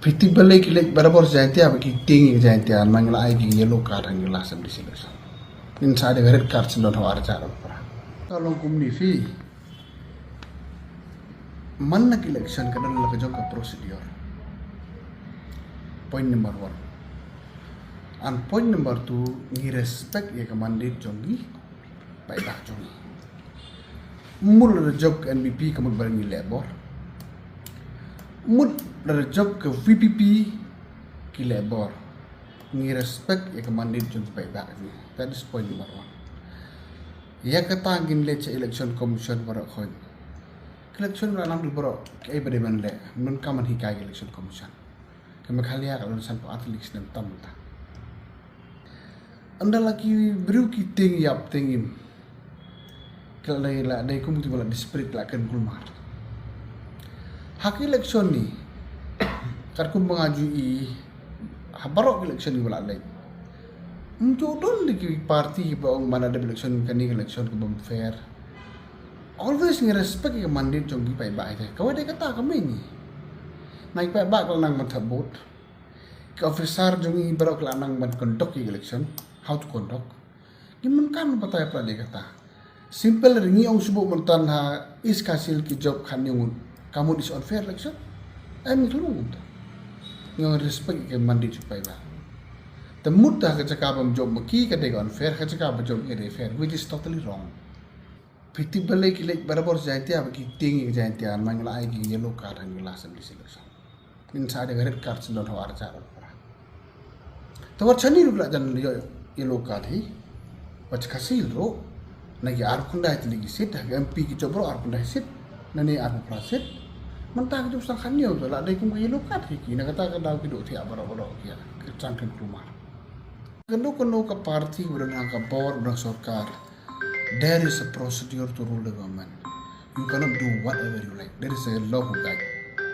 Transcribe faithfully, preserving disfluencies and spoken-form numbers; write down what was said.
Phi tip balei ki leit barabor Jaintia ba ki tieng ïa ka Jaintia, man ngi la ai ki yellow card ha ngi la sem di selection. Ngin sa ai da ka red card shen don ha u ar hajar arphew phra. Ka long kumne phi. Man la ka election ka don la ka jong ka procedure. Point number one. And point number two, ngi respect ïa ka mandate jong ngi. Paidbah jong ngi. Mut la da jop ka N P P ka mut ba ngi leh bor. Mut la da jop ka V P P ki leh bor. Ngi respect ïa ka mandate jong paidbah jong ngi. That is point number one. Ïa kata ngin leit sha election commission baroh khoit. Ka election la nang dei baroh kaei ba dei ban leh. Mynta ka man hikai ka election commission. Ka Meghalaya ka la don sanphew ar tylli ki snem tam mynta. Ynda la ki briew ki tieng ïap tieng im. Ka la dei, la dei kum ki ba la desperate, la kren kulmar. Ha ka election ni, katkum ba nga ju i, ha baroh ka election ni ba la leit, ym ju don de ki party ba ong ba la dep election kane ka election ka bym fair. Always ngi respect ïa ka mandate jong ki paidbah ïa ka. Kawei de kata ka mih ngi. Na ki paidbah ka la nang ban thep vote. Ki officer jong ngi baroh ki la nang ban conduct ïa ka election, how to conduct. Ngi mynkan batai pla de kata. Simple, ngi ong shu buh myntan ha East Khasi Hills ki jop khatñiew ngut. Ka mut is unfair election. Em, ngi khlem ong kumta. Ngi ong respect ïa ka mandate jong paidbah. Te mut ha ka jaka bym jop ma ki ka dei ka unfair, ka jaka ba jop ka dei fair, which is totally wrong. Phi tip balei ki leit barabor Jaintia ba ki tieng ïa ka Jaintia, man ngi la ai ki yellow card ha ngi la sem di selection. Ngin sa ai da ka red card shen don ha u ar hajar arphew phra. Te wat shane ruh la jan ïoh yellow card hi. Wat Khasi Hills ruh, na ki arphew khyndai tylli ki seat, ha ka M P ki jop baroh arphew khyndai seat, nane arphew phra seat. Mynta ki jop sa khatñiew, te la dei kum ka yellow card hi ki, na kata ka daw ki duh thiah baroh baroh ki ïa ka jingkren kulmar. Kano kano ka party ba don ha ka bor, ba don sorkar, there is a procedure to rule the government. You cannot do whatever you like. There is a law who guide.